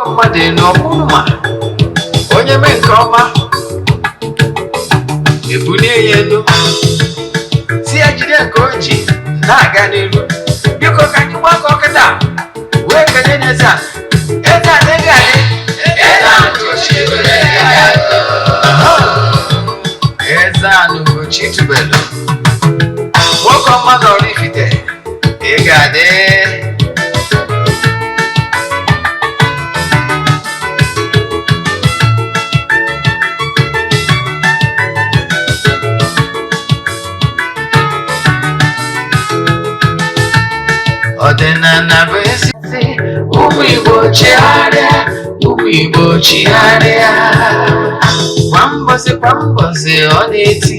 Mmadụ elu ọkwụrụ ma onye mee nke ọma, ebulie ya elu, si ya jide nke o ji na-aga n'iru. Biko, ka anyị gbakọ kịta wee kenye n'eze a. Eze a ego adị, eze a Eze a n'Ugochi tubelu, nwoke ọma na Oraifite, ị ga-adị. Ọdịnala bụ ezi. Ụmụ Igbo, chigharịa! Ụmụ Igbo, chigharịa! Kwa mbọsị kwa mbọsị ọ na-eti,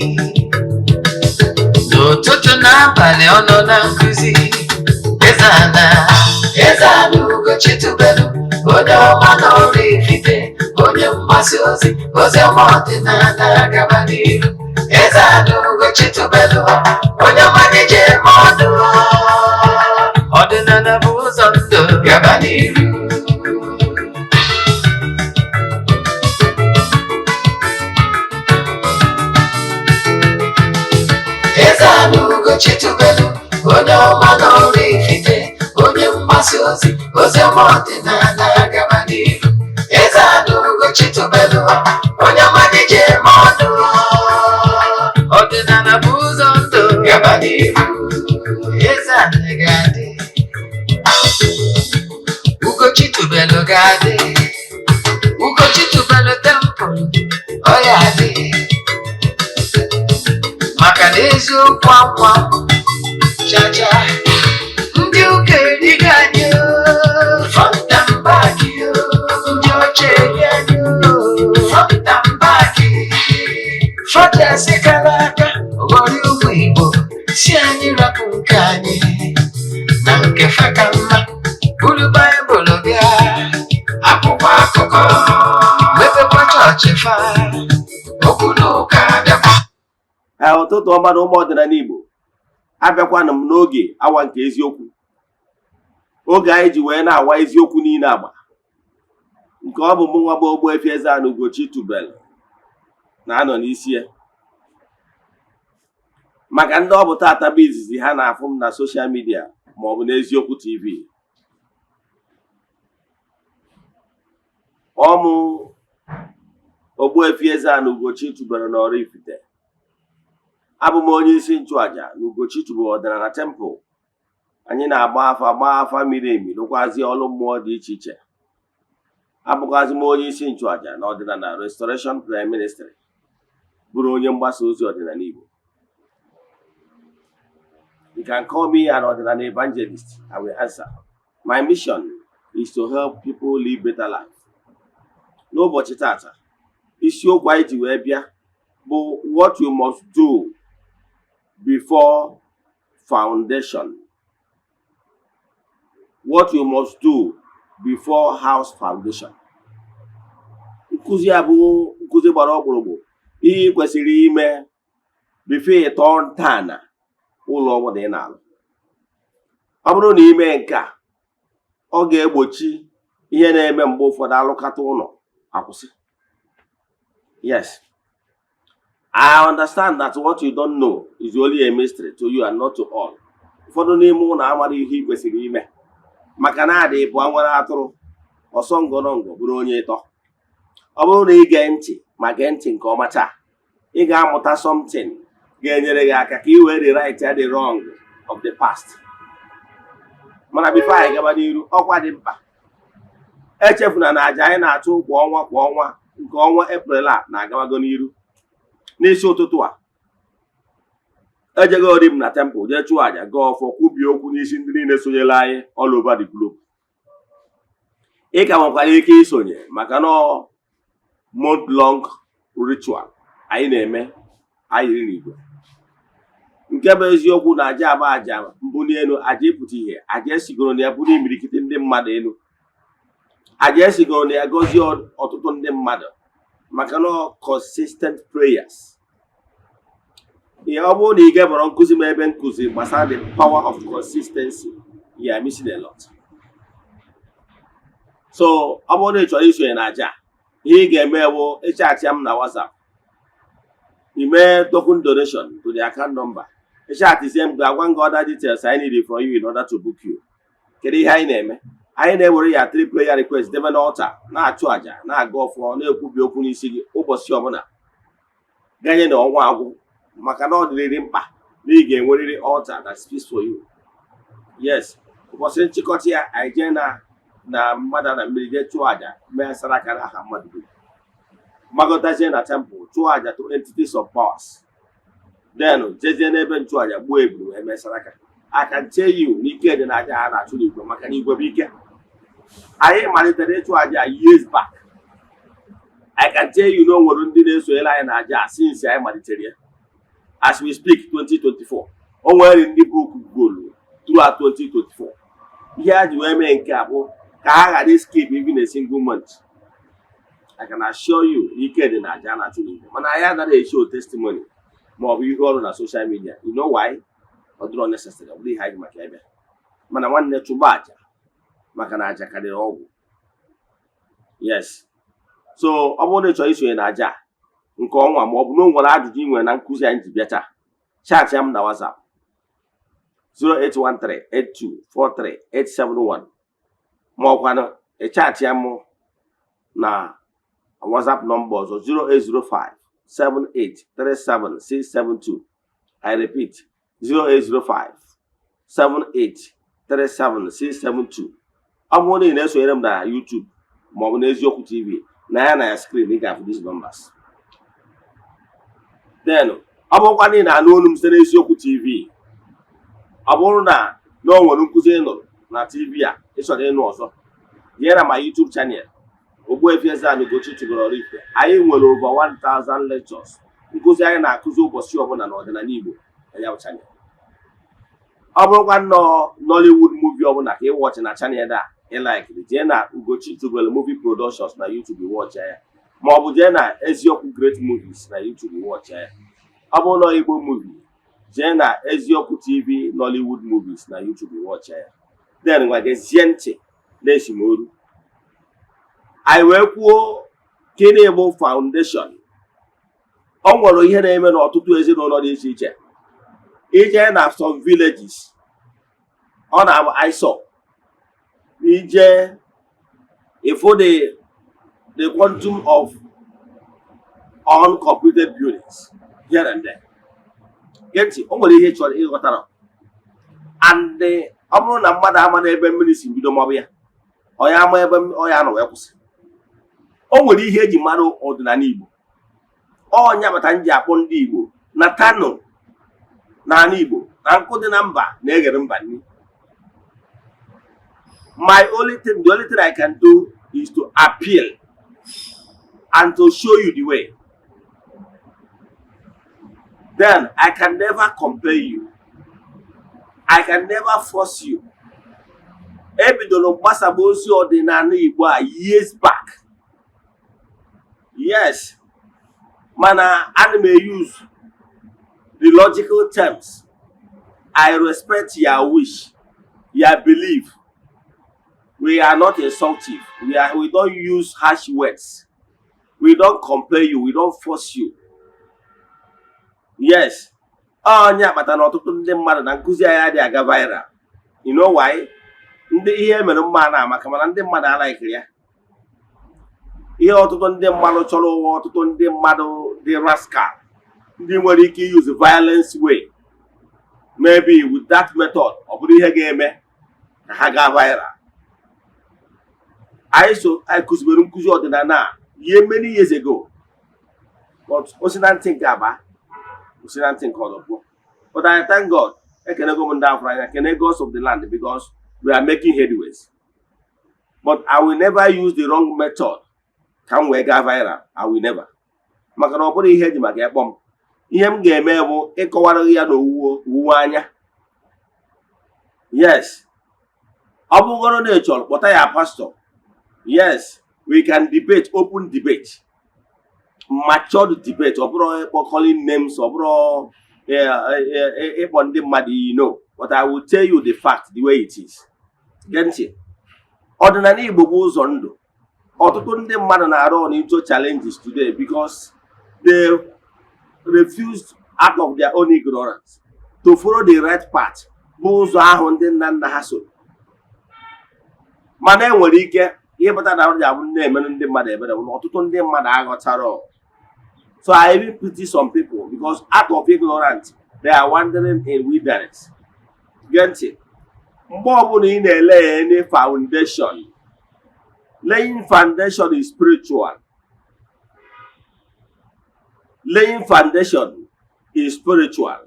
n'ụtụtụ n'abalị ọ nọ na nkụzi. Eze ana, Eze ana Ugochi tubelu, onye ọma na Oraifite, onye mgbasa ozi ozi ọma ọdịnala, gaba n'iru. Eze ana Ugochi tubelu, onye ọma na-eje eme ọdụ. Ọdịnala bụ ụzọ ndụ, gaba n'iru. Eze ana Ugochi tubelu, onye ọma na Oraifite, onye mgbasa ozi ozi ọma ọdịnala, gaba n'iru. Eze ana Ugochi tubelu, onye ọma na-eje eme ọdụ. Ọdịnala bụ ụzọ ndụ, gaba n'iru. Eze ana ga-adị, Ugochi tubelu ga-adị, Ugochi tubelu temple ọ ya adị, maka na eziokwu akwa chacha. Ndị ụka erigo anyị oo, front and back oo. Ndị ọcha eri anyị oo, front and back. Fọdụasị kara aka ghọrọ ụmụ Igbo, si anyị rapụ nke anyị na nke fa ka mma. Buru Baịbụl bịa, akwụkwọ akụkọ, mepekwa chọọchị fa, okwu na ụka bịakwa. Ee, ụtụtụ ọma na ụmụ ọdịnala Igbo. Abịakwanụ m n'oge awa nke eziokwu, oge anyị ji wee na-awa eziokwu niile agba nke ọ bụ mụ nwa bụ Ogbuefi Eze-Ana Ugochi tubelu na-anọ n'isi ya. Maka ndị ọ bụ tata bụ izizi ha na-afụ m na social media maọbụ n'Eziokwu TV, ọmụ Ogbuefi Eze-Ana Ugochi tubelu na Oraifite. Abụ m onye isi nchụaja na Ugochi tubelu ọdịnala temple. Anyị na-agba afa, gbaa afa miri emi, rụkwazie ọrụ mmụọ dị iche iche. Abụkwazị m onye isi nchụaja na ọdịnala Restoration Prayer Ministry, bụrụ onye mgbasa ozi ọdịnala Igbo. You can call me an ọdịnala evangelist, I will answer. My mission is to help people live better life. N'ụbọchị tata, isiokwu anyị ji wee bịa bụ "What you must do before foundation". What you must do before house foundation. Nkụzi a bụ nkụzi gbara ọkpụrụkpụ, ihe ị kwesịrị ime before ị tọọ ntọala ụlọ ọbụla ị na-alụ. Ọ bụrụ na ime nke a, ọ ga-egbochi ihe na-eme mgbe ụfọdụ, alụkata ụlọ akwụsị. Yes, I understand that what you don't know is only a mystery to you and not to all. Ụfọdụ n'ime ụlọ amara ihe ị kwesịrị ime, maka na adị bụ nwere atụrụ ọsọ ngọrọngọ bụrụ onye ịtọ. Ọ bụrụ na ị gee ntị ma gee ntị nke ọma taa, ị ga-amụta something ga-enyere gị aka ka ị wee rewrite the wrong of the past. Mana before anyị gaba n'iru, ọkwa dị mkpa: echefuna na aja anyị na-achụ kwa ọnwa kwa ọnwa, nke ọnwa Eprel a na-agabago n'iru. N'isi ụtụtụ a, ejegori m na temple jee chụọ aja, gaa ọfọ, kwubie okwu n'isi ndị niile sonyere anyị all over the globe. Ị ka nwekwara ike isonye, maka na month long ritual anyị na-eme anyị n'igwe. Nke bụ eziokwu na aja agba aja mbuli elu, aja ịpụta ihe, aja esigoro na ya bụrụ imirikiti ndị mmadụ elu, aja esigoro na ya gọzie ọtụtụ ndị mmadụ, maka na consistent prayers. Ihe ọ bụrụ na ị gebọrọ nkụzi m ebe nkụzi gbasara the power of consistency, you are missing a lot. So ọ bụrụ na ị chọrọ isonye na aja, ihe ị ga-eme bụ ịchat ya m na WhatsApp, ime token donation to the account number. Ịchatizie m, ga-agwa m gị other details I need from you in order to book you. Kedu ihe anyị na-eme? Anyị na-ewere ya three prayer request debe n'altar, na-achụ àjà, na-aga ọfọ, na-ekwubi okwu n'isi gị ụbọchị ọbụla ganye na ọnwa agwụ, maka na ọ dịrịrị mkpa na ị ga-enwerịrị altar that speaks for you. Yes, ụbọchị nchịkọta ya, anyị jee na mmadụ na mmiri, jee chụọ àjà, mee saraka n'aha mmadụ dum, gbagọtazie na temple, chụọ àjà to entities of powers, then jezie n'ebe nchụàjà, gbuo eburu wee mee saraka. I can tell you n'ike dị n'aja a na-achụ n'igwe, maka na igwe bụ ike. Anyị malitere ịchụ àjà years back. I can tell you na o nwere ndị na-esonyere anyị na aja since anyị malitere ya. As we speak, 2024, o nwere ndị book goolu throughout 2024. Ihe a ji wee mee nke a bụ ka ha ghara skip even a single month. I can assure you ike dị na aja a na-achụ n'igwe, mana anyị anaghị eshow testimony ma ọ bụ ihe ọrụ na social media. You know why? Ọ dịrọ necessary, ọ bụrụ ihe anyị ji maka ebe. Mana nwanne, chụba aja, maka na aja karịrị ọgwụ. Yes, so ọ bụrụ na ị chọrọ isonye na aja nke ọnwa, ma ọ bụ na o nwere ajụjụ ị nwere na nkụzi anyị ji bịa taa, chat ya m na WhatsApp 08138243871, ma ọkwanụ ị chat ya mụ na WhatsApp nọmba ọzọ, 08057837672. I repeat, 08057837672. Ọ bụrụ na ị na-esonyere m na YouTube ma ọ bụ n'Eziokwu TV na ya na ya screen, ị ga-afụ these numbers. Then ọ bụrụkwa na ị na-anụ olu m site n'Eziokwu TV, ọ bụrụ na o nwere nkụzi ị nụrụ na TV a ị chọrọ ịnụ ọzọ, jee na my YouTube channel, Ogbuefi Eze-Ana Ugochi tubelu Oraifite. Anyị nwere over 1000 lectures, nkụzi anyị na-akụzi ụbọchị ọbụla n'ọdịnala Igbo na ya bụ channel. Ọ bụrụkwa nnọọ Nollywood movie ọbụla ka ị watch na channel a ị like, jee na Ugochi Tubelu Movie Productions na YouTube, watch ya, ma ọ bụ jee na Eziokwu Great Movies na YouTube, watch ya. Ọ bụrụ na Igbo movie, jee na Eziokwu TV Nollywood Movies na YouTube, watch ya. Then ngwa, gezie ntị na-esi m oru anyị wee kwuo gịnị bụ foundation. O nwere ihe na-eme n'ọtụtụ ezinụlọ dị iche iche. Ije na some villages, ọ na-abụ isọ ije ịfụ the quantum of uncompleted buildings here and there. Gee ntị, o nwere ihe ị chọrọ ịghọtara. And ọ bụrụ na mmadụ ama n'ebe mmiri si bido maọbụ ya, ọ ya ama ebe ọ ya nọ wee kwụsị. O nwere ihe eji mara ọdịnala Igbo. Ọnya bata m ji akpọ ndị Igbo na tano n'ala Igbo na nkụ dị na mba na-eghere mba nri. My only thing, the only thing I can do is to appeal and to show you the way. Then I can never compel you, I can never force you. Ebidoro mgbasaba ozi ọdịnala Igbo a years back, yes, mana ana m use the logical terms. I respect your wish, your belief. We are not insultive. We don't use harsh words. We don't compel you, we don't force you. Yes, onye akpata na ọtụtụ ndị mmadụ na nkụzi anyị adịghị aga viral. You know why? Ndị ihe mere mma na amaka, mana ndị mmadụ alaikiri ya. Ihe ọtụtụ ndị mmadụ chọrọ ụwa, ọtụtụ ndị mmadụ dị rascal, ndị nwere ike use violence way. Maybe with that method, ọ bụrụ ihe ga-eme ka ha gaa viral. Anyị so anyị kụzibere nkụzi ọdịnala a ihe many years ago, but o si na ntị nke aba, o si na ntị nke ọzọ pụọ. But I thank God, ekenego m ndị afọ anya, kene gods of the land, because we are making headways. But I will never use the wrong method ka m wee gaa viral. I will never, maka na ọ bụrụ ihe eji maka ịkpọ m. Ihe m ga-eme bụ ịkọwara ya na owuwe owuwe anya. Yes, ọ bụgoro na ị chọrọ, kpọta ya pastor. Yes, we can debate, open debate, matured debate. Ọ bụrụ ịkpọ calling names, ọ bụrụ ịkpọ ndị mmadụ iyi, no. But I will tell you the fact the way it is. Gee ntị. Ọdịnala Igbo bụ ụzọ ndụ. Ọtụtụ ndị mmadụ na-arụ on into challenges today because they refused, out of their own ignorance, to follow the right path, bụ ụzọ ahụ ndị nna nna ha so. Mana enwere ike ihe pụtara na ọ ji abụ na-emerụ ndị mmadụ ebere bụ na ọtụtụ ndị mmadụ aghọtara. So I even pity some people because out of ignorance they are wandering in wilderness. Gee ntị, mgbe ọbụla ị na-ele ya, any foundation, laying foundation is spiritual. Laying foundation is spiritual.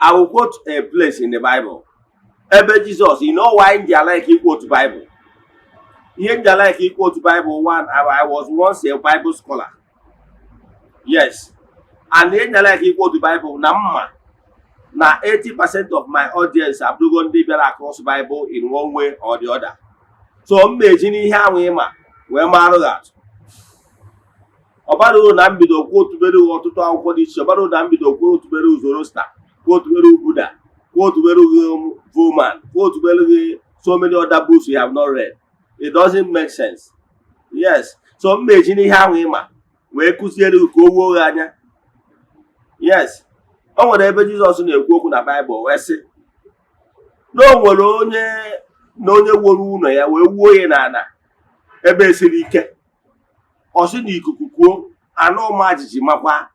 I will quote a place in the Bible ebe Jesus, you know why ndị like quote Bible, ihe ndị like quote Bible. One, I was once a Bible scholar, yes, and ihe ndị like quote Bible na mma na 80% of my audience abụrụgo ndị bịara across Bible in one way or the other. So m na-eji n'ihe ahụ ịma wee marụ gị atụ. Ọ bara uru na mbido kwuotubere ọtụtụ akwụkwọ dị iche. Ọ bara uru na mbido kwuotubere Zoroaster, kwuotubere Buddha, kwuotubere gị Voman, kwuotubere gị so many other books you have not read. It doesn't make sense. Yes, so m na-eji n'ihe ahụ ịma wee kụziere gị ka o wuo gị anya. Yes, o nwere ebe Jizọs na-ekwu okwu na Baịbụl wee sị na o nwere onye na onye wuru ụlọ ya wee wuo ya n'ala ebe esiri ike. Ọ sị na ikuku kwuo, anụ ọma jijiji makwa,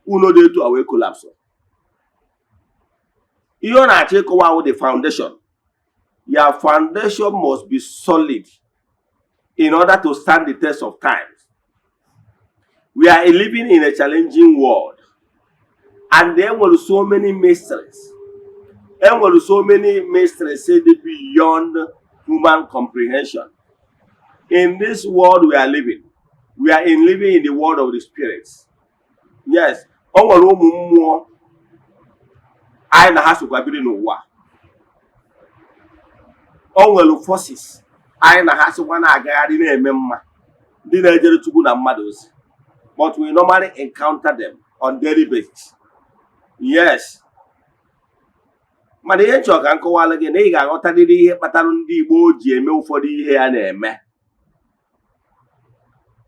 ụlọ dị etu a wee collapse. Ihe ọ na-achọ ịkọwa wụ the foundation. Your foundation must be solid in order to stand the test of time. We are living in a challenging world and there were so many mysteries. There were so many mysteries dị beyond human comprehension in this world we are living. We are in living in the world of the spirits. Yes, o nwere ụmụ mmụọ anyị na ha sokwa biri n'ụwa. O nwere forces anyị na ha sokwa na-agagharị na-eme mma, ndị na-ejere Chukwu na mmadụ ozi, but we normally encounter them on daily basis. Yes, mana ihe nchọrọ ka m kọwalụ gị na ị ga-aghọtarịrị ihe kpatara ndị Igbo ji eme ụfọdụ ihe ya na-eme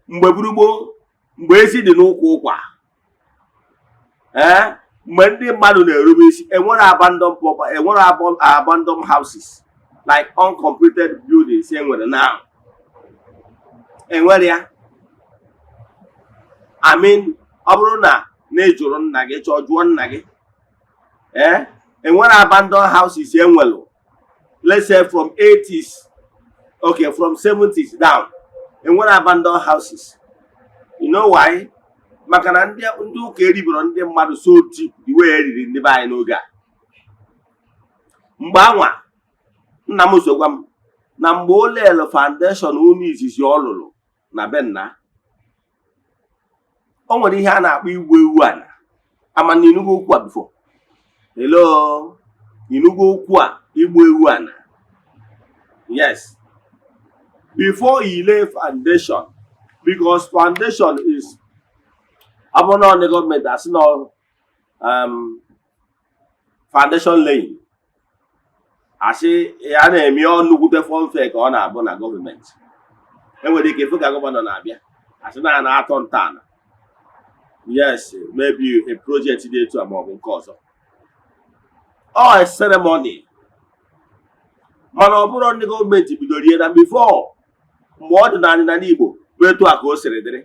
mgbe gburugburu, mgbe ezi dị n'ụkwụ ụkwa, ee, mgbe ndị mmadụ na-erube isi. Enwere abandon property, enwere abandon houses, like uncompleted buildings enwere now, enwere ya. I mean, ọ bụrụ na na ị jụrụ nna gị, chọọ jụọ nna gị, ee, enwere abandon houses enwelu, let's say from 80s, okay, from 70s down, enwere abandon houses. You know why? Maka na ndị ụka eriboro ndị mmadụ so deep the way eriri ndị be anyị n'oge a. Mgbe anwa nna m so gwa m na mgbe o lelu foundation ụlọ izizi ọ lụrụ na be nna, o nwere ihe a na-akpọ igbu ewu ala. Ama na inugo okwu a before? Hello, inugo okwu a, igbu ewu ana? Yes, before you lay foundation, because foundation is, ọ bụrụ na ọ ndị gọọmenti asị na foundation laying, asị ya na-eme ọ nnukwute funfair ka ọ na-abụ na gọọmenti. Enwere ike ịfụ ka governor na-abịa, asị na a na-atọ ntọala. Yes, maybe a project dị etu a maọbụ nke ọzọ, ọ ceremony. Mana ọ bụrụ ndị gọọmenti bidoro ihe na before, mgbe ọ dị n'ala Igbo bụ etu a ka o siri dịrị,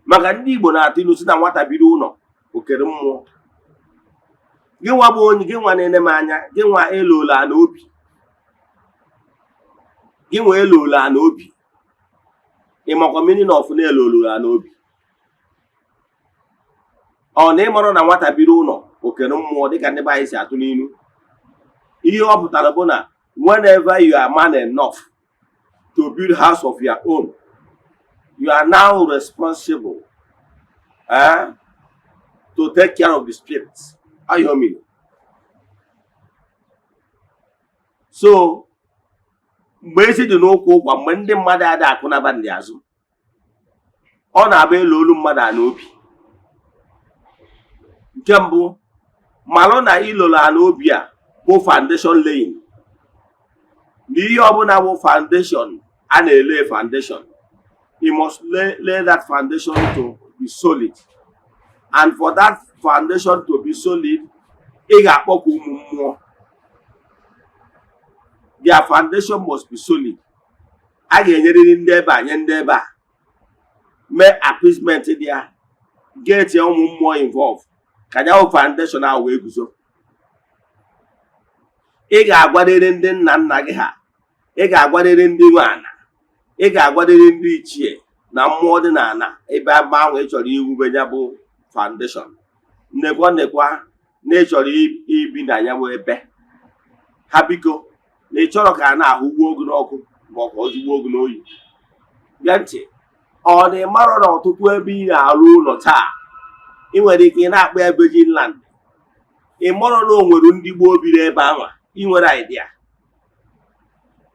maka ndị Igbo na-atụ ilu si na nwata biri ụlọ okere mmụọ. Gị nwa bụ onye, gị nwa na-ene m anya, gị nwa elola na obi, gị nwa elola na obi, ị makwa meaning of na elolu ya n'obi? Ọ na ịmarụ na nwata biri ụlọ okere mmụọ, dịka ndị be anyị si atụ n'ilu, ihe ọ pụtara bụ na whenever you are man enough to build house of your own, you are now responsible to take care of the spirits. Ayo mean. So mgbe ezi dị n'ụkwụ ụkwa, mgbe ndị mmadụ ada akụnaba ndị azụ, ọ na-abụ elu olu mmadụ a n'obi. Nke mbụ, malụ na ilolo a n'obi a bụ foundation laying. Na ihe ọbụla bụ foundation, a na-ele foundation, you must lay that foundation to be solid, and for that foundation to be solid, ị ga-akpọkwa ụmụ mmụọ. Their foundation must be solid. A ga-enyerịrị ndị ebe a, nye ndị ebe a, mee appeasement dị ya, get ụmụ mmụọ involve ka ya bụ foundation ahụ wee guzo. Ị ga-agwarịrị ndị nna nna gị ha, ị ga-agwarịrị ndị nwe ana, ị ga-agwarịrị ndị ichie na mmụọ dị n'ala ebe ahụ ị chọrọ iwube ya bụ foundation. Nekwa nekwa na ị chọrọ ibi na ya bụ ebe ha, biko, na ị chọrọ ka a na-ahụ gbuo gị n'ọkụ ma ọ ka ọ jigbuo gị n'oyi. Gee ntị, ọ na ị marọ na ọtụtụ ebe ị na-arụ ụlọ taa, ị nwere ike ị na-akpọ ya virgin land, ị marọ na o nwere ndị gboo biri ebe anwa. Ị nwere idea?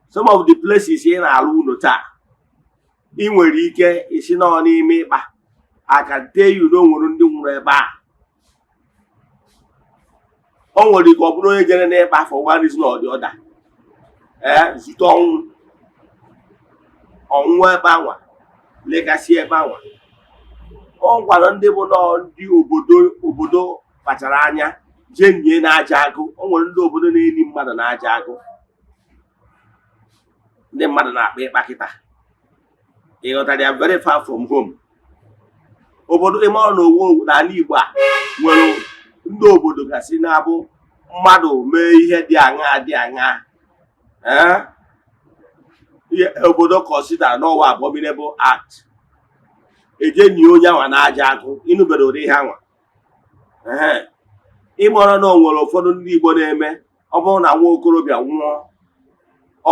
Some of the places ị na-arụ ụlọ taa, ị nwere ike isi nọ n'ime ịkpa. I can tell you na o nwere ndị nwụrụ ebe a. O nwere ike ọ bụrụ onye jere n'ịkpa for one reason or the other, ee, zute ọnwụ, ọnwụ ebe anwa, legasị ebe anwa. Ọ gwara ndị bụ nọọ ndị obodo kpachara anya jee nye n'aja agụ. O nwere ndị obodo na-eni mmadụ n'aja agụ, ndị mmadụ na-akpa ịkpa kịta. Ị ghọtara ya? Very far from home. Obodo ịmara na onwe n'ala Igbo a nwere ndị obodo gasị na-abụ mmadụ mee ihe dị aṅaa dị aṅaa, ee, ihe obodo consider n'ọwa abominable act, eje nye onye anwa n'aja agụ. Ịnụbere ụdị ihe anwa? Ehe, ịmara na o nwere ụfọdụ ndị Igbo na-eme, ọ bụrụ na nwa okorobịa nwụọ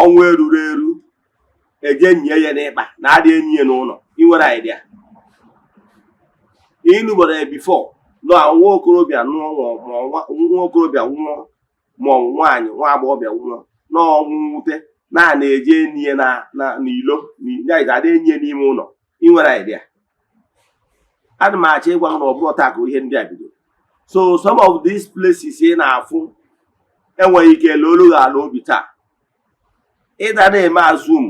ọnwụ eruru eru, eje nye ya n'ịkpa na adị enyi ya n'ụlọ. Ị nwere idea? Ịnụbara ya before na nwa okorobịa nụọ ma nwa okorobịa nwụọ, ma ọ bụ nwaanyị, nwa agbọghọbịa nwụọ n'ọnwụ mwute, na a na-eje enyi ya na n'ilo ya, adị enyi ya n'ime ụlọ? Ị nwere idea? Ana m achọ ịgwa gị na ọ bụrụ taa ka ihe ndị a bido. So some of these places ị na-afụ enweghị ike lee olu gị ala obi taa, ịda na-eme azum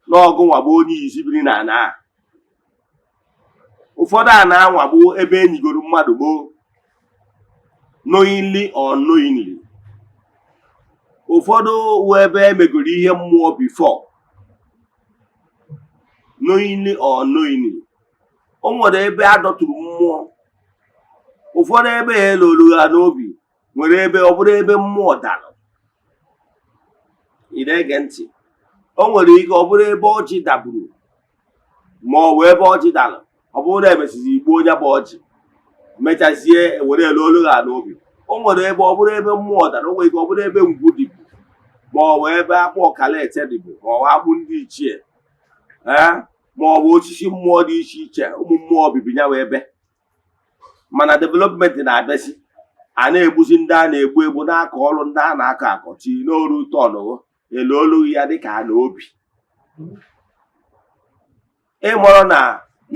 n'ọgụ nwa bụ onye izi biri na ana a. Ụfọdụ a na-anwa bụ ebe enyigoro mmadụ gboo, knowingly or unknowingly. Ụfọdụ wụ ebe emegoro ihe mmụọ before, knowingly or unknowingly. O nwere ebe a dọtụrụ mmụọ. Ụfọdụ ebe a elolu ha n'obi nwere ebe ọ bụrụ ebe mmụọ dara. Ị na-ege ntị? O nwere ike ọ bụrụ ebe ọjị dagburu, ma ọ bụ ebe ọjị dara, ọ bụrụ na emesizi igbuo onye bụ ọjị, mechazie were elu olu ha n'obi. O nwere ebe ọ bụrụ ebe mmụọ dara. O nwere ike ọ bụrụ ebe ngwu dịbụ, ma ọ bụ ebe akpụ ọkalete dịbụ, ma ọ bụ akpụ ndị ichie, ee, ma ọ bụ osisi mmụọ dị iche iche, ụmụ mmụọ bibi ya wee ebe. Mana development na-abịazi, a na-egbuzi ndị a na-egbu egbu, na-akọ ọrụ ndị a na-akọ akọ, tii n'oru tọnụ elu olu ya dịka a na obi. Ịmụrụ na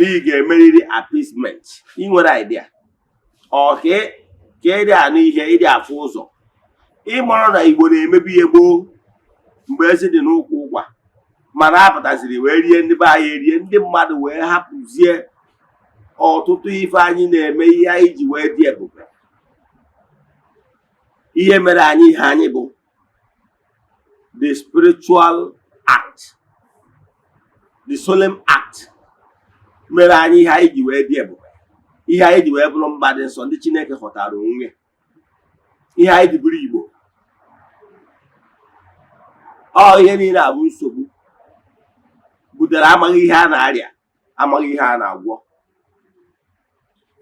ị ga-emerịrị appeasement. Ị nwere idea? Ọ ka ịdị anụ ihe, ịdị afụ ụzọ. Ịmụrụ na Igbo na-emebi ihe gboo mgbe ezi dị n'ụkwụ ụkwa, mana apụtaziri wee rie ndị be anyị, erie ndị mmadụ, wee hapụzie ọtụtụ ife anyị na-eme, ihe anyị ji wee dị ebube, ihe mere anyị ihe anyị bụ, the spiritual act, the solemn act mere anyị ihe anyị ji wee dị ebube, ihe anyị ji wee bụrụ mba dị nsọ, ndị Chineke họtara onwe ya, ihe anyị ji bụrụ Igbo. Ọ ihe niile a bụ nsogbu butere amaghị ihe a na-arịa, amaghị ihe a na-agwọ.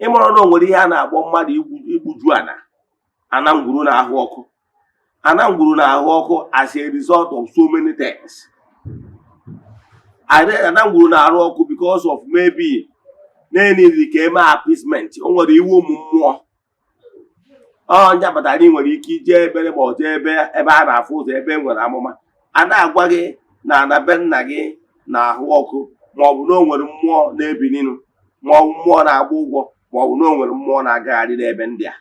Ịmụrụ na o nwere ihe a na-akpọ mmadụ igbuju ana, ana ngwuru na-ahụ ọkụ, ana ngwuru na-ahụ ọkụ as a result of so many things. Ana ngwuru na-arụ ọkụ because of maybe na-enidi ka eme appeasement. O nwere iwu ụmụ mmụọ ọ njabatara. Ị nwere ike ije ekpere, ma ọ jee ebe a na-afụ ụzọ, ebe e nwere amụma, a na-agwa gị na ana be nna gị na-ahụ ọkụ, ma ọ bụ na o nwere mmụọ na-ebininu, ma ọ bụ mmụọ na-agba ụgwọ, ma ọ bụ na o nwere mmụọ na-agagharị n'ebe ndị a.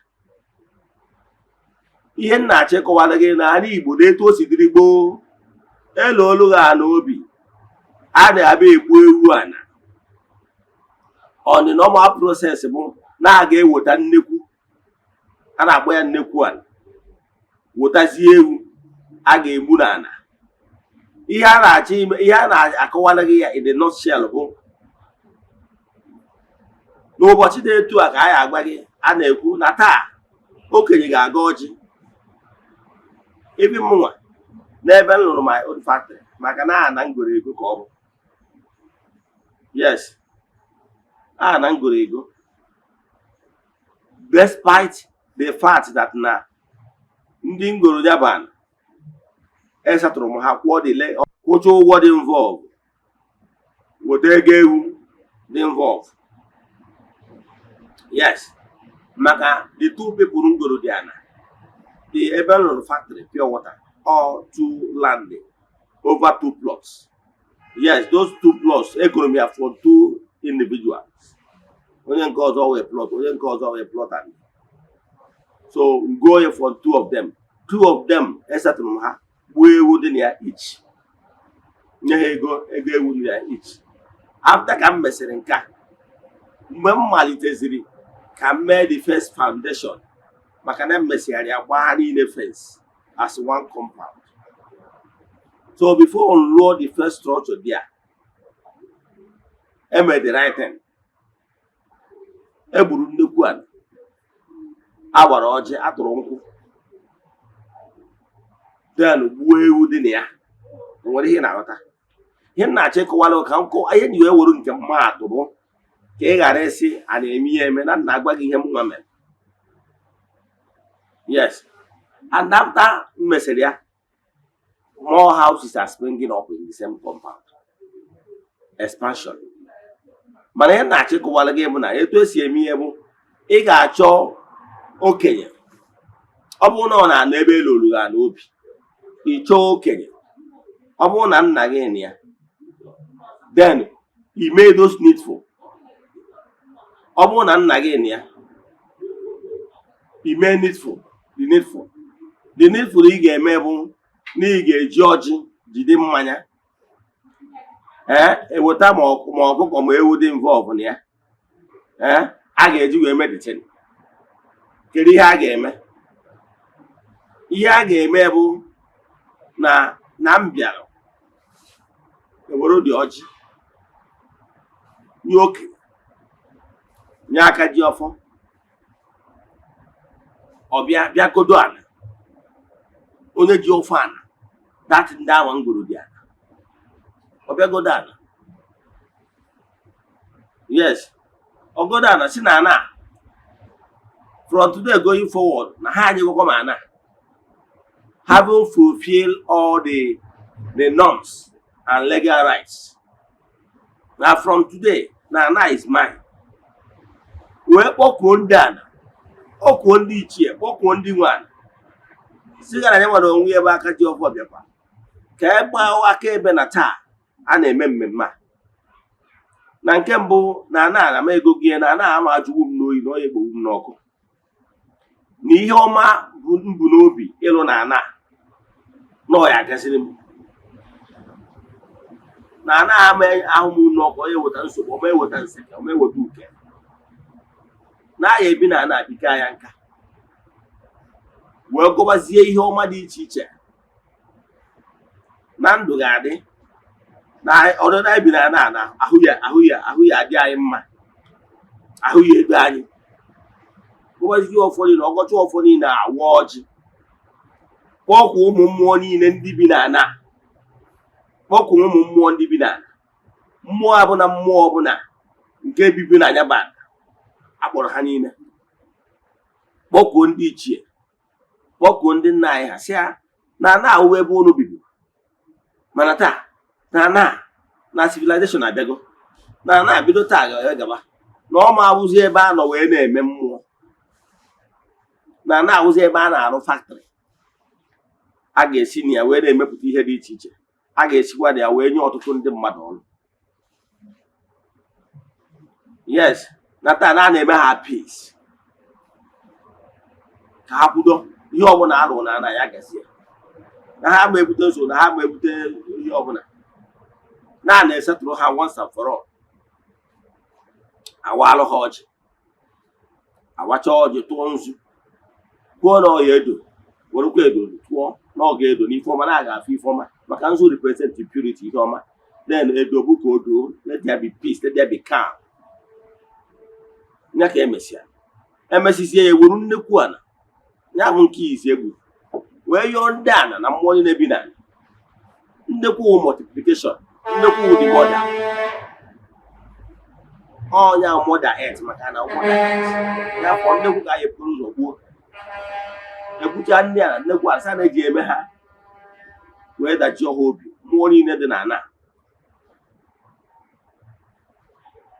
Ihe m na-achọ ịkọwara gị na ala Igbo na etu o si dịrị gboo. Elu olu gị ana obi, a na-abịa egbu ewu ana. On the normal process bụ na a ga-eweta nnekwu, a na-akpọ ya nnekwu ala, wetazie ewu a ga-egbu n'ala. Ihe a na-achọ ime, ihe a na-akọwara gị ya in the nutshell bụ n'ụbọchị dị etu a ka a ga-agwa gị, a na-ekwu na taa okenye ga-aga ọjị. Ebe mụnwa n'ebe m lụrụ my own factory, maka na ana ngoro ego ka ọ bụ, yes, ana ngoro ego, despite the fact that na ndị ngoro ya bụ ana esatụrụ m ha, kwụọ the kwụcha ụgwọ dị involve, weta ego ewu dị involve, yes, maka the two people ngoro dị ana, the ebe m lụrụ factory pure water, all two land over two plots. Yes, those two plots egoro m ya for two individuals. Onye nke ọzọ wee plot, onye nke ọzọ wee plot, and so go ya for two of them. Two of them esetụrụ m ha, gbuo ewu dị na ya each, nye ha ego ewu dị na ya each. After ka m mesịrị nke a, mgbe m maliteziri ka m mee the first foundation, maka na m mesịgharị ya gbaa ha niile fence as one compound. So before m lụọ the first structure there, eme the right thing, egburu nnekwu ala, agbara ọjị, atụrụ nkwụ, then gbuo ewu dị na ya. O nwere ihe ị na-aghọta ihe m na-achọ ịkọwara ka m kọwa ihe ji wee were nke mmadụ bụ ka ị ghara ịsị a na-eme ihe eme na nna agwa gị ihe m nwa mere. Yes, and after m mesịrị ya, more houses are springing up in the same compound, expansion. Mana ihe m na-achọ ịkọwara gị bụ na etu esi eme ihe bụ ị ga-achọ okenye. Ọ bụrụ na ọ na-anọ ebe elolu gị ana obi, ị chọọ okenye. Ọ bụrụ na nna gị na ya, then i mee those needful. Ọ bụrụ na nna gị na ya, i mee needful, the needful ị ga-eme bụ na ị ga-eji ọjị jide mmanya, ee, eweta ma ọkụkọ ma ewu dị involve na ya, ee, a ga-eji wee meditate. Kedu ihe a ga-eme? Ihe a ga-eme bụ na m bịara ewere dị ọjị nye okenye, nye aka ji ọfọ, ọ bịa bịagodo ala onye ji ọfọ ala dat ndị awa ngoro dị ala, ọ bịagodo ala, yes, ọgodo ala si na ana from today going forward na ha anyegokwa m ana, having fulfilled all the norms and legal rights, na from today na ana is mine. Wee kpọkuo ndị ana, kpọkuo ndị ichie, kpọkuo ndị nwe ana, si ga na ya nwere onwe ya ebe aka ji ọfọ bịakwa ka e gbaa akaebe na taa a na-eme mmemme a. Na nke mbụ, na ana ana m ego gị na ana ama ajụgbu m n'oyi na ọ ya egbogbu m n'ọkụ, na ihe ọma bụ mbụ n'obi ịlụ na ana na ọ ya agaziri m, na ana ama ahụ m n'ọkụ, ọ ya eweta nsogbu, ọma eweta nseke, ọma eweta uke, na aya ebi na ana abike ya nka, wee gọbazie ihe ọma dị iche iche na ndụ ga-adị na ọdịda anyị bi na ana ana ahụ ya, ahụ ya, ahụ ya adị anyị mma, ahụ ya edo anyị. Gọbazie ọfọ niile, ọgọcha ọfọ niile, awa ọjị, kpọkwa ụmụ mmụọ niile ndị bi n'ana, kpọkwa ụmụ mmụọ ndị bi n'ana, mmụọ abụna mmụọ ọbụla nke bibi na anya bụ ana, akpọrọ ha niile, kpọkuo ndị ichie, kpọkuo ndị nna anyị ha, sị ha na ana awụ ebe unu bibu, mana taa na ana na civilization abịago, na ana abido taa ga gaba, na ọ ma awụzi ebe a nọ wee na-eme mmụọ, na ana awụzi ebe a na-arụ factory a ga-esi na ya wee na-emepụta ihe dị iche iche, a ga-esikwa na ya wee nye ọtụtụ ndị mmadụ ọrụ. Yes, na taa na a na-eme ha peace ka ha kwudo ihe ọbụla arụ na ana ya gazie. Na ha ma ebute nsogbu, na ha ma ebute ihe ọbụla, na a na-esetụrụ ha once and for all. Awalụ ha ọjị, awacha ọjị, tụọ nzu, kwuo na ọya edo, werekwa edo tụọ na ọ ga-edo n'ife ọma, na a ga-afụ ife ọma, maka nzu represent purity, ihe ọma. Then edo bụ ka o doo, let there be peace, let there be calm. Ya ka emesịa, emesizie ya, ewuru nnekwu ala ya bụ nke izi egwu, wee yọọ ndị ana na mmụọ niile bi na nnekwu wụ multiplication. Nnekwu wụ the mother, ọnya mother earth, maka na mother earth ya afọ nnekwu ka anyị buru ụzọ gbuo. Egbucha ndị ala nnekwu asa na-eji eme ha wee dajie ha obi mmụọ niile dị na ana.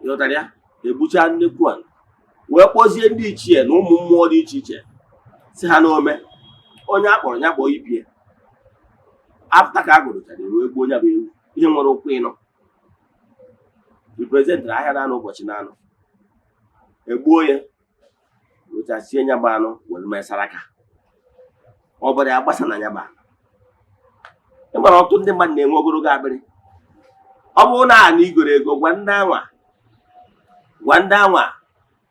Ịghọtara ya? Egbucha nnekwu ala, wee kpọzie ndị ichie na ụmụ mmụọ dị iche iche, si ha n'ome onye a kpọrọ ya kpọọ ibie. After ka a gụrụchara, wee gbuo onye bụ ewu, ihe nwere ụkwụ ịnọ representịrị ahịa na-anọ ụbọchị na-anọ. Egbuo ya, wechasie nya bụ anụ, were mee saraka. Ọbara ya gbasa na ya bụ anụ. Ị mara, ọtụtụ ndị mmadụ na-enwe ogologo akpịrị. Ọ bụrụ na ana igoro ego, gwa ndị anwa, gwa ndị anwa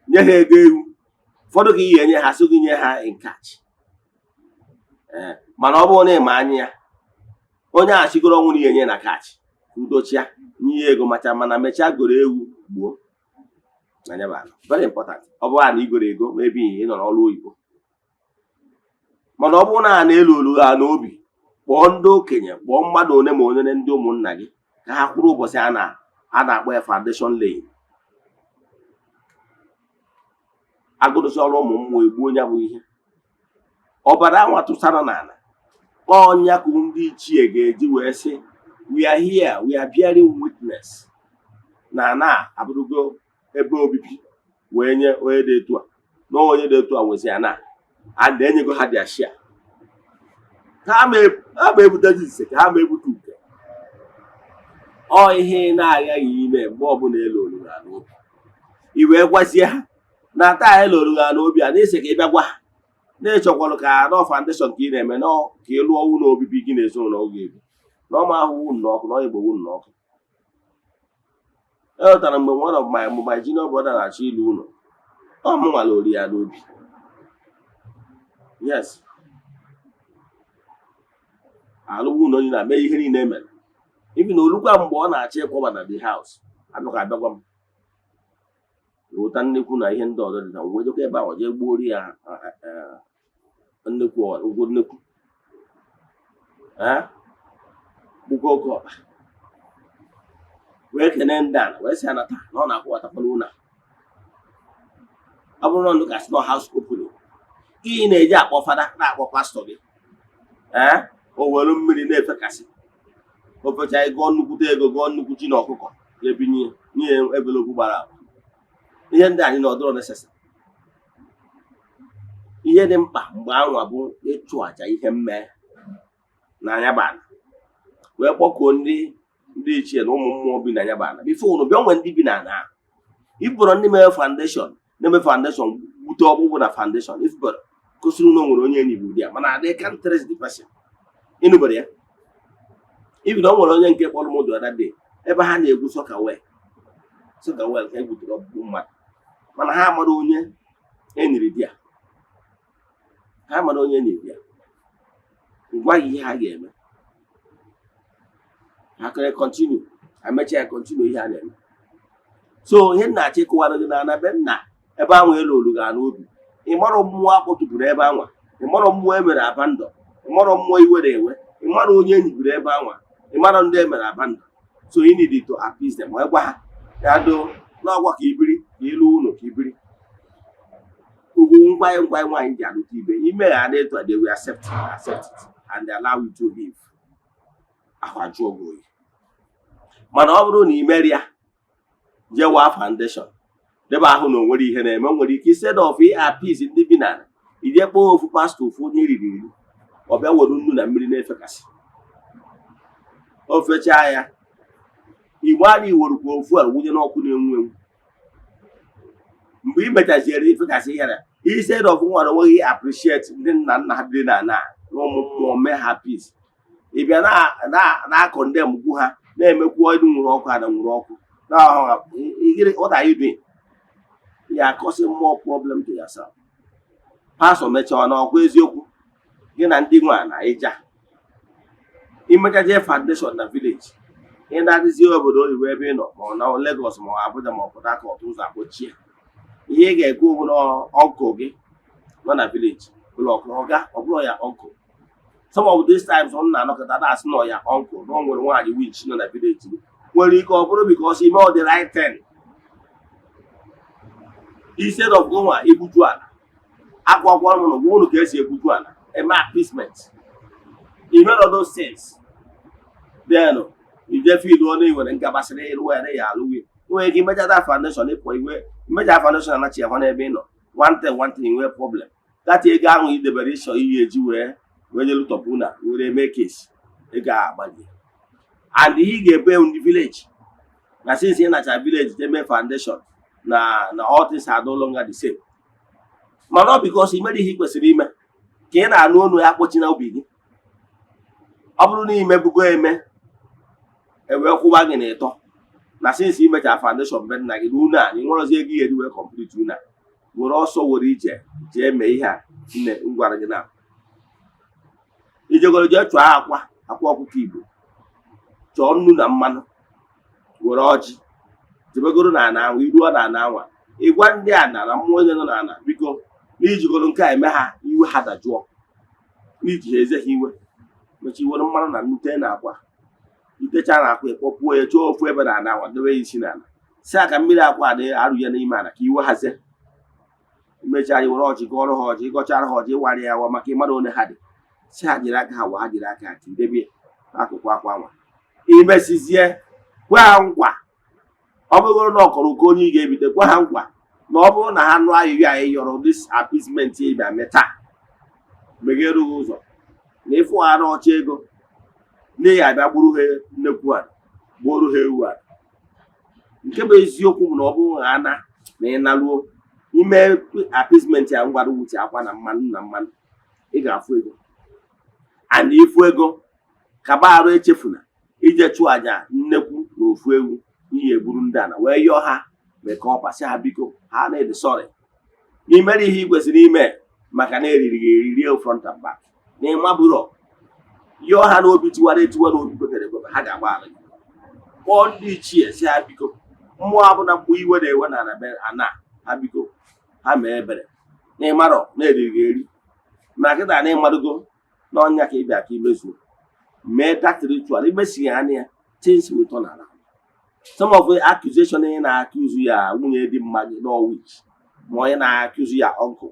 nye ha ego ewu. Ụfọdụ ka ị ga-enye ha, sị gị nye ha in cash. Ee, mana ọ bụrụ na ịma anya ya, onye a chigoro ọnwụ na ihe enye na cash, udochia nye ya ego macha, mana mechaa goro ewu gbuo na ya bụ ala. Very important. Ọ bụrụ na igoro ego, maybe ị nọ n'ọrụ oyibo, mana ọ bụrụ na a na-elu olu ha n'obi, kpọọ ndị okenye, kpọọ mmadụ one ma one na ndị ụmụnna gị ka ha kwụrụ ụbọchị a na-akpọ ya foundation laying. Agụrụsị ọrụ ụmụ mmụọ, egbuo ya bụ ihe, ọbara anwa tụsara n'ala. Ọnya ka ndị ichie ga-eji wee sị, "We are here, we are bearing witness na ana abụrụgo ebe obibi wee nye onye dị etu a, na onye dị etu a nwezi ana, and enyego ha their share." Ha ma ebutezi ise ka ha ma ebute uke. Ọ ihe ị na-aghaghị ime mgbe ọbụla elu olulu ha n'obi, i wee gwazie ha na taa elu olulu ha n'obi a na-ese ka ị bịa gwa ha na-echọkwalụ ka nọ foundation ka ị na-eme nọ, ka ị lụọ ụlọ obibi gị na ezinụlọ gị ebi na ọma ahụhụ n'ọkụ na ọ igbo n'ọkụ. Ewetara mgbe one of my junior brother na-achọ ịlụ ụlọ, ọ mụ nwale ori ya n'obi. Yes, alụghị ụlọ niile, mee ihe niile emere ibi na olukwa. Mgbe ọ na-achọ ịkwaba na the house, abịakwa abịakwa m wụta nnekwu na ihe ndị ọzọ dị na wee jekwa ebe ahụ, jee gbuori ya nnekwu, ụgwọ nnekwu, gbukwa oke ọkpa, wee kene ndị ala, wee sị ya na taa na ọ na-akwụbatakwa n'ụlọ a. Ọ bụrụ na ndụ gasị na house opening, ị na-eji akpọ fada, na-akpọ pastọ gị, ee, o were mmiri na-efekasị o fecha, gụọ nnukwute ego, gụọ nnukwu ji na ọkụkọ, ga-ebinye nye ya envelope gbara agba. Ihe ndị anyị na ọdụrọ necessary. Ihe dị mkpa mgbe anwa bụ ịchụ àjà ihe mmee na anya bụ ala, wee kpọkuo ndị ichie na ụmụ mmụọ bi na anya bụ ala before unu bịa. Nwee ndị bi na ala ahụ, ifụrụ ndị mere foundation, na-eme foundation, gbute ọkpụkpụ na foundation, ifụbara gosiri na o nwere onye enyi bụ ụdị ya, mana they can't trace the person. Ịnụbara ya? Ibi na o nwere onye nke kpọrọ m the other day, ebe ha na-egwu soakaway, soakaway ka e gbutere ọkpụkpụ mmadụ, mana ha amara onye enyiri di ya, ha amara onye enyiri di ya. Ngwa, ihe ha ga-eme, ha kere continue, amecha ya, continue ihe a na-eme. So ihe m na-achọ ịkụwara gị na be nna ebe ahụ elu olu ga n'obi, ị marọ mmụọ akpọtụpụrụ ebe anwa, ị marọ mmụọ emere abandon, ị marọ mmụọ iwere ewe, ị marọ onye enyiburu ebe anwa, ị marọ ndị emere abandon. So you need to appease them, wee gwa ha ya doo n'ọgwa ka ibiri, ka ilu ụlọ, ka ibiri ugwu nkwanye nkwanye nwaanyị ji alụta ibe ime ha na etu a. They will accept it, accept it and they allow you to live. Ahụ ajụọ gị oyi. Mana ọ bụrụ na ị meria jee waa foundation debe ahụ na o nwere ihe na-eme, o nwere ike instead of ị appease ndị bi n'ala, ije kpọọ ofu pastọ, ofu onye riri eri, ọ bịa were nnu na mmiri na-efekasị, o fechaa ya, igbo a na iwerukwa ofu a wunye n'ọkụ na-enwu enwu. Mgbe ị mechaziere ifekasị ihe na instead of nwere onweghị appreciate ndị nna nna ha biri na ana na ụmụ mmụọ, mee ha peace. Ị bịa na na na condemn gwu ha, na-emekwu ọdụ nwere ọkụ, ada nwere ọkụ na what are you doing? You are causing more problem to yourself. Pastor mechaa na ọkwa eziokwu gị na ndị nwe na ịja imechaje foundation na village, ị na-adịzi obodo oyibo ebe ị nọ, ma ọ na Lagos, ma ọ Abuja, ma ọ Port Harcourt, ụzọ akpọchie. Ihe ị ga-ekwu bụ na uncle gị nọ na village block ọga, ọ bụrụ ya uncle. Some of these times ọ na-anọkọta na-asị na ya uncle na ọ nwere nwaanyị witch nọ na village gị. Nwere ike ọ bụrụ because ime ọ the right thing instead of gụnwa igbuju ala akwa m na gwa unu ka esi egbuju ala eme appeasement. Ime all those things, then ije field ọ na nwere ngabasịrị ịrụ were ya alụghị. Nwere ike imechata foundation, ịpụ iwe imecha foundation, anachi ya n'ebe ị nọ. One thing, one thing, nwee problem. That ego ahụ i debere ịchọ iyi eji wee nyelu tọpụ na were mee case ego ahụ agbalie. And ihe ị ga-ebe ndị village na since ị nacha village je mee foundation na all things are no longer the same. Mana ọ because i mere ihe ị kwesịrị ime ka ị na-anụ onu ya kpọchi na obi gị. Ọ bụrụ na imebugo eme, e wee kwụba gị n'ịtọ na since imecha foundation be nna gị na unu a na ịnwerozi ego ihe eji wee complete unu a, were ọsọ were ije jee mee ihe a nne m gwara gị na ijegoro jee chụọ akwa ọkụkọ Igbo, chọọ nnu na mmanụ, were ọjị jebegoro na ana ahụ. Iruo na ana anwa, ịgwa ndị ana na mmụọ onye nọ n'ala, biko, n'ijigoro nke a eme ha iwe ha dajụọ, n'iji ha eze ha iwe. Mechi were mmanụ na nnu tee na akwa itecha na akwa, ịkpọpuo ya, chọọ ofu ebe na ana anwa, dobe ya isi n'ala, si a ka mmiri akwa adị arụ ya n'ime ala ka iwe hazie. Imechaa, were ọjị gọọrọ ha ọjị, gọchara ha ọjị, ịwara ya awa maka ịmara one ha dị, si ha jiri aka ha wa, ha jiri aka ha tidebe n'akụkụ akwa nwa. Imesizie, kwe ha nkwa, ọ bụgoro na ọkọrọ ụkọ onye ị ga-ebite, kwe ha nkwa na ọ bụrụ na ha nụ ayịyọ anyị yọrọ, this appeasement ị bịa mee taa meghere gị ụzọ na ịfụ ha n'ọcha ego n'ihi abịa gburu ha nnekwu ala, gbuoro ha ewu ala. Nke bụ eziokwu bụ na ọ bụrụ ha na ị naruo ime appeasement ya ngwara wuche akwa na mmanụ na mmanụ, ị ga-afụ ego. And ịfụ ego, kaba arụ, echefuna ije chụọ aja nnekwu na ofu ewu ihe egburu ndị ala wee yọọ ha, mee ka ọ pasị ha, biko, ha na-ede sorry n'imere ihe ị kwesịrị ime maka na eriri gị eriri front and back na ịmabụrọ. Yọọ ha n'obi tiwara etiwa na obi kwepere ekwepe, ha ga-agbaghara gị. Kpọọ ndị ichie, si ha biko, mmụọ abụna mkpu iwe na-ewe na ana ana ha, biko, ha mee ebere na ịmarọ na eriri gị eri. Ma kịta na ịmadogo n'ọnya ka ị bịa ka imezuo, mee that ritual, imesi ya anya ya, things will turn around. Some of the accusation ị na-accuse ya nwunye dị mma gị na witch, ma onye na-accuse ya uncle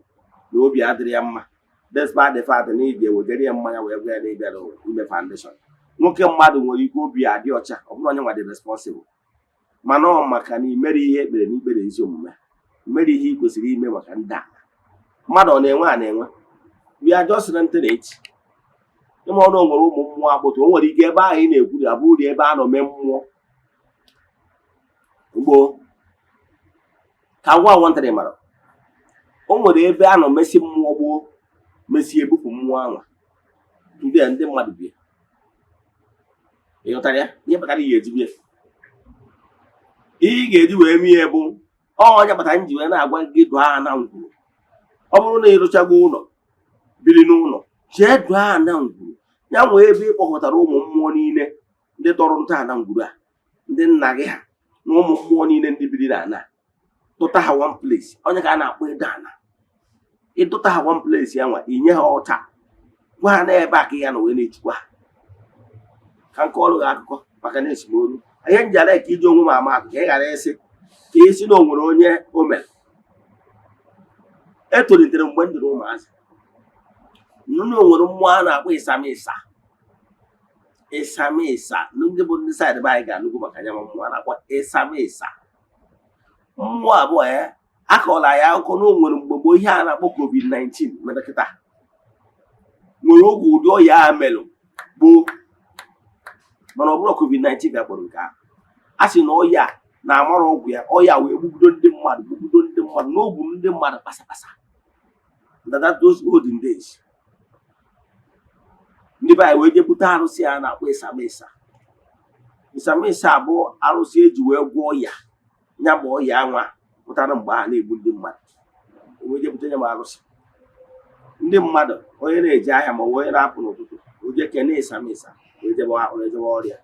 na obi adịrị ya mma, despite the fact na ị ga-ewejere ya mmanya wee gwa ya na ịbịara ime foundation. Nwoke mmadụ nwere ike obi adị ọcha, ọ bụrụ onye nwa dị responsible, mana ọ maka na imere ihe ekpere na ikpere ezi omume, imere ihe ị kwesịrị ime maka ndị a mmadụ ọ na-enwe a na-enwe. We are just renting it. Ịma ọnụ nwere ụmụ mmụọ akpụtụ, o nwere ike ebe ahụ ị na-ekwu ya bụrụ ebe a nọ mee mmụọ gboo ka ngwa nwantịrị mara. O nwere ebe a nọ mesi mmụọ gboo, mesie ebupụ mmụọ anwa ndị a ndị mmadụ bie. Ị ghọtara ya? Ihe kpatara ihe eji bie, ihe ị ga-eji wee mee ya bụ onye kpatara m ji wee na-agwa gị dụọ aha na ngwuru. Ọ bụrụ na ị rụchago ụlọ, biri n'ụlọ, jee dụọ aha na ngwuru ya, nwee ebe ị kpọkọtara ụmụ mmụọ niile ndị tọrọ ntọala ngwuru a, ndị nna gị ha na ụmụ mmụọ niile ndị biri na ana, tụta ha one place. Onye ka a na-akpọ ịdọ ana. Ịdụta ha one place ya nwa, inye ha ọta, gwa ha n'ebe a ka ya na wee na-echukwa ha. Ka nke ọrụ gị akụkọ maka na esemokwu ihe m ji ala ka iji onwe m ama atụ, ka ị ghara ịsị ka isi na o nwere onye o mere. Etolitere mgbe m dị ụmụazị nụ na o nwere mmụọ a na-akpọ ịsamịsa. Ịsamịsa, ndị bụ ndị side be anyị ga-anụgwu maka ya. Ma mmụọ a na-akpọ ịsamịsa, mmụọ abụọ ya akọọla ya akụkọ na o nwere mgbe gboo ihe a na-akpọ COVID-19 mere. Kịta nwere oge ụdị ọya a melụ gboo, mana ọ bụrụ COVID-19 ka kpọrọ nke ahụ. A sị na ọya na-amara ọgwụ ya, ọya wee gbugide ndị mmadụ, gbugide ndị mmadụ n'ogbu ndị mmadụ kpasakpasa. That those olden days. Ndị be anyị wee jee bute arụsị a na-akpọ ịsamịsa. Ịsamịsa bụ arụsị eji wee gwọọ ọya, ya bụ ọya anwa pụtara mgbe a na-egbu ndị mmadụ. Wee jee bute ya bụ arụsị. Ndị mmadụ, onye na-eje ahịa ma ọ bụ onye na-apụ n'ụtụtụ, o jee kene ịsamịsa, wee jebe ọrịa.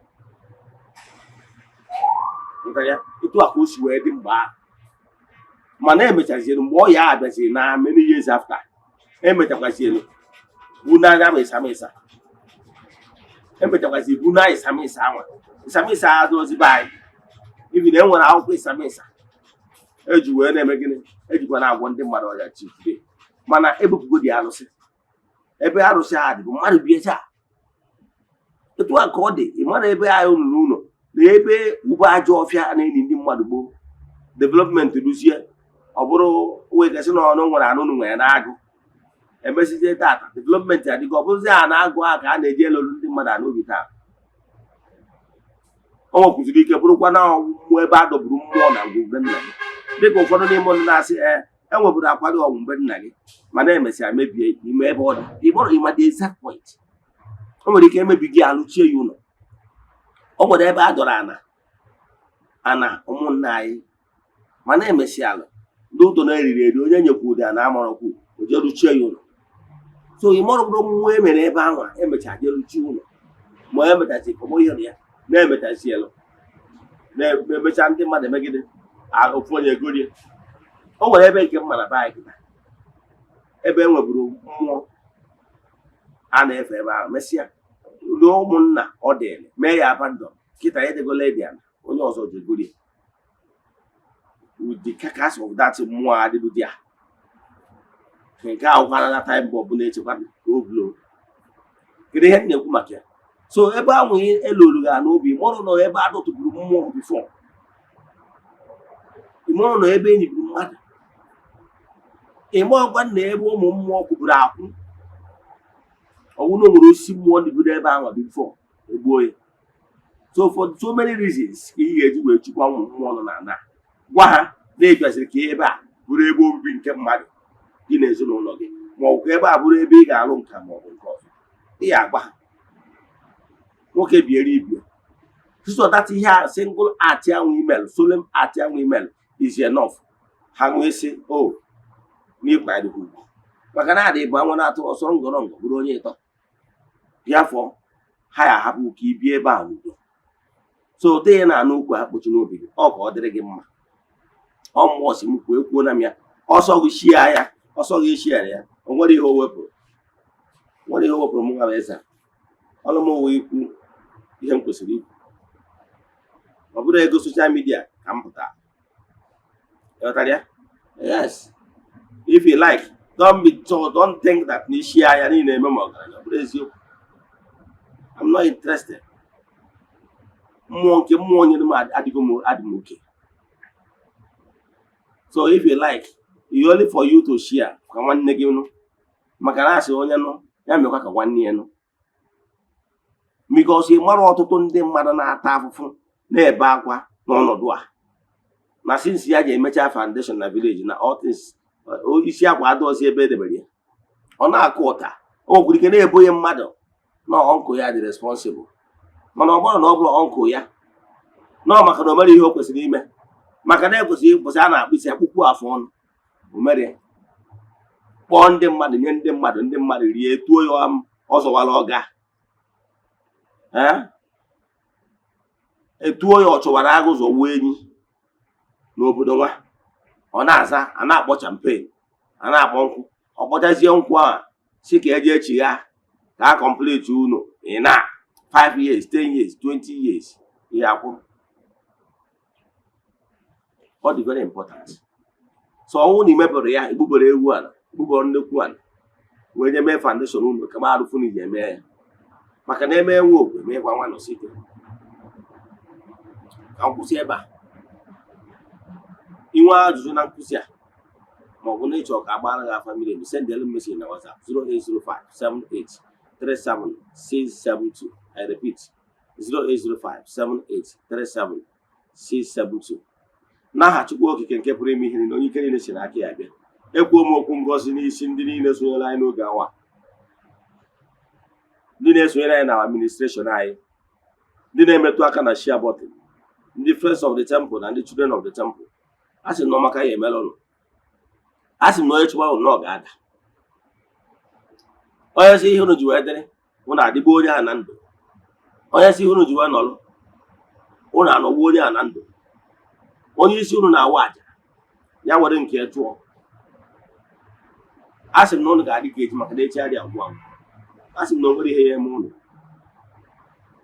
Nghọtara ya? Etu a ka o si wee dị mgbe ahụ, mana emechaziere mgbe ọya a bịaziri na many years after, emechakwaziere bu n'anya bụ ịsamịsa, emechakwazi bu na ịsamịsa anwa. Ịsamịsa adịghịzi be anyị. Ibi na e nwere akwụkwọ ịsamịsa eji wee na-eme gịnị, ejikwa na-agwọ ndị mmadụ ọrịa till today, mana ebupụgo dị arụsị ebe arụsị a dị bụ mmadụ bi taa. Etu a ka ọ dị. Ị mara ebe anyị rụrụ ụlọ na ebe ube ajọ ọfịa na-enyi ndị mmadụ gboo. Development ruzie, ọ bụrụ wee gasị na ọnụ nwere anụ nwere na-agụ emesizie. Tata development adịgo, ọ bụrụzie a na-agụ a ka a na-eji elolu ndị mmadụ ana obi. Taa o nwekwuziri ike bụrụkwa na mmụọ ebe a dọgburu mmụọ na ngwugwu nna gị, dịka ụfọdụ n'ime ndị na-asị ee, enweburu akwado ọgwụ mgbe nna gị, mana emesịa mebie ime ebe ọ dị. Ịgbọrọ ịma the exact point o nwere ike emebi gị, alụchie ya ụlọ. O nwere ebe a dọrọ ana ana ụmụnna anyị, mana emesịalụ ndị ụtọ na-eriri eri, onye nyekwa ụdị ana amarọkwu, o jee rụchie ya ụlọ. So ị marụbụrụ mmụọ e mere ebe ahụ, emecha jee rụchie ụlọ, ma emechazi kọmọ ihe na ya na-emechazielụ, na-emecha ndị mmadụ emegide ofu onye egorie. O nwere ebe nke mma na be anyị kịta, ebe e nweburu mmụọ a na-efe ebe ahụ, mesịa ndị ụmụnna ọ dịrị mee ya abandon. Kịta ya ejegola edi ala, onye ọzọ jegorie with the carcass of that mmụọ adịbụ dia. Nke ahụkwara na time bomb na-echekwa ka o blow. Kedu ihe m na-ekwu maka ya? So ebe ahụ elolu ga n'obi mụrụ nọ, ebe a dọtụburu mmụọ before, ịmụrụ nọ ebe enyi mmadụ, ịma ọgwa na ebe ụmụ mmụọ kwuburu akwụ ọwụ na o nwere osisi mmụọ dịburu ebe ahụ before egbuo ya. So for so many reasons ka ị ga-eji wee chukwa ụmụ mmụọ nọ na ana, gwa ha na ịbịaziri ka ebe a bụrụ ebe obibi nke mmadụ gị na ezinụlọ gị, ma ọ bụ ka ebe a bụrụ ebe ị ga-alụ nka ma ọ bụ nke ọzọ. Ị ga-agwa ha nwoke biere ibie. So that ihe a, single act ahụ email, solemn act ahụ email is enough. Ha nwee sị o n'ịkwanyere ha ugwu, maka na adị bụ anwa na-atụ ọsọ ngọrọngọ bụrụ onye ịtọ bịafọ ha ya ahapụ ka i bie ebe a n'udo. So ụdị ya na-anụ okwu ha kpochi n'obi gị, ọ ka ọ dịrị gị mma. Ọ mmụọ si m kwuo, ekwuo na m ya. Ọsọ gị shia ya, ọsọ gị shiara ya, o nwere ihe o wepụrụ, nwere ihe o wepụrụ. M nwa bụ eze ọnụ m wee ikwu ihe m kwesịrị ikwu. Ọ bụrụ ego social media ka m pụtara, ịghọtara ya? Yes, if you like, don't be told, don't think that na isi ahịa niile eme ma ọgaranya. Ọ bụrụ eziokwu, I'm not interested. Mmụọ nke mmụọ nyere m adịgo m, adị m oke. So if you like, it's only for you to share ka nwanne gị nụ, maka na asị onye nụ ya mekwa ka nwanne ya nụ, because ị mara ọtụtụ ndị mmadụ na-ata afụfụ, na-ebe akwa n'ọnọdụ a, na since ya ji emecha foundation na village na all things, isi akwa adọzi ebe edebere ya, ọ na-akụ ụta. O nwekwara ike na-ebo ya mmadụ na uncle ya dị responsible, mana ọ bụrụ na ọ bụrụ uncle ya nọ, maka na o mere ihe o kwesịrị ime, maka na ekwesịrị ịkwụsị a na-akpụ isi akpụkpụ afụ ọnụ, o mere ya kpọọ ndị mmadụ, nye ndị mmadụ, ndị mmadụ rie, tuo ya ọ zọwara ọga. Ee, etuo ya, ọ chụwara agụ zọgbuo enyi n'obodo nwa. Ọ na-aza, a na-akpọ champagne, a na-akpọ nkwụ, ọ kpọchazie nkwụ ahụ si ka eje chigha ka a complete unu. Ị na 5 years, 10 years, 20 years, ihe akwụ. Ọ dị very important. So ọnwụ na imebere ya, egbubere ewu ala, egbubere nnekwu ala, wee nye mee foundation unu ka ma arụfụ na iji eme ya, maka na eme nwe okwe meekwa nwa nọsi ike. Ka m kwụsị ebe a. Inwe ajụjụ na nkụzi a, ma ọ bụ na ịchọ ka agbara gị afa miri emi, send elu message na WhatsApp 0805 78 37 672. I repeat, 0805 78 37 672. N'aha Chukwu Okike nke pụrụ ime ihe niile, onye ike niile si n'aka ya bịa, ekwuo m okwu ngọzi n'isi ndị niile sonyere anyị n'oge awa. Ndị na-esonyere anyị na administration anyị, ndị na-emetụ aka na share button, ndị Friends of the Temple na ndị Children of the Temple, a sị m na ọmaka ya emela ụnụ. A sị m na onye chụwa ụnụ na ọ ga-ada. Onye sị ihe unu ji wee dịrị, ụnụ adịgbo onye a na ndụ. Onye sị ihe unu ji wee nọrọ, ụnụ anọgbuo onye a na ndụ. Onye isi unu na-awa àjà ya were nke ya chụọ. A sị m na ụnụ ga-adị ka echi, maka na echi adịghị agwụ agwụ. A sị m na o nwere ihe ya eme ụnụ,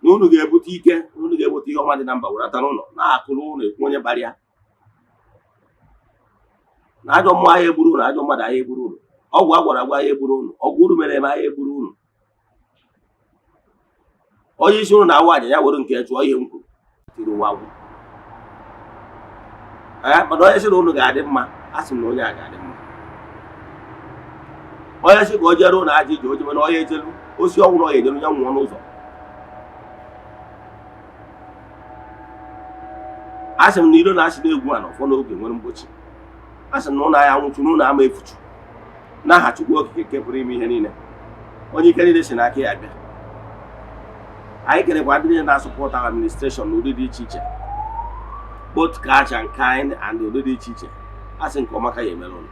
na unu ga-ebute ike, unu ga-ebute ihe ọma dị na mba werata n'ụlọ na-akụrụ ụlọ ekwu onye bara ya, na ajọ mmụọ ahịa egburu ụnụ, ajọ mmadụ ahịa egburu ụnụ, ọgwụ a gwara agwa ahịa egburu ụnụ, ọgwụ uru mere eme ahịa egburu ụnụ. Onye isi ụnụ na-awa àjà ya were nke ya chụọ. Ihe m kwuru tiri ụwa agwụ. Ee, mana onye sị na ụnụ ga-adị mma, a sị m na onye a ga-adị mma. Onye sị ka o jere ụnụ aja ije oje, mana onye ejelu osi ọnwụ na ọ ya ejelu ya nwụọ n'ụzọ. A sị m na iro na asị na-egwu a na ọfọ n'oge nwere mgbochi. A sị m na ụlọ anyị anwụchu na ụlọ ama efuchu, n'aha Chukwu Okike nke pụrụ ime ihe niile, onye ike niile si n'aka ya bịa. Anyị kelekwa ndị niile na-asupport our administration n'ụdị dị iche iche, both cash and kind and ụdị dị iche iche. A sị nke ọma ka ya emere ụlọ,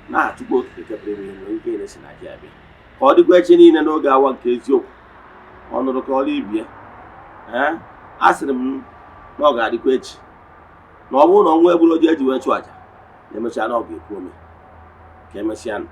n'aha Chukwu Okike nke pụrụ ime ihe niile, onye ike niile si n'aka ya bịa. Ka ọ dịkwa echi niile n'oge awa nke eziokwu. Ọ nụrụ ka ọrụ ibie. Ee, a sịrị m na ọ ga-adịkwa echi, na ọ bụrụ na ọnwa egburu oji eji wee chụ àjà na emechaa na ọ ga-ekwu ome. Ka emesịa nụ.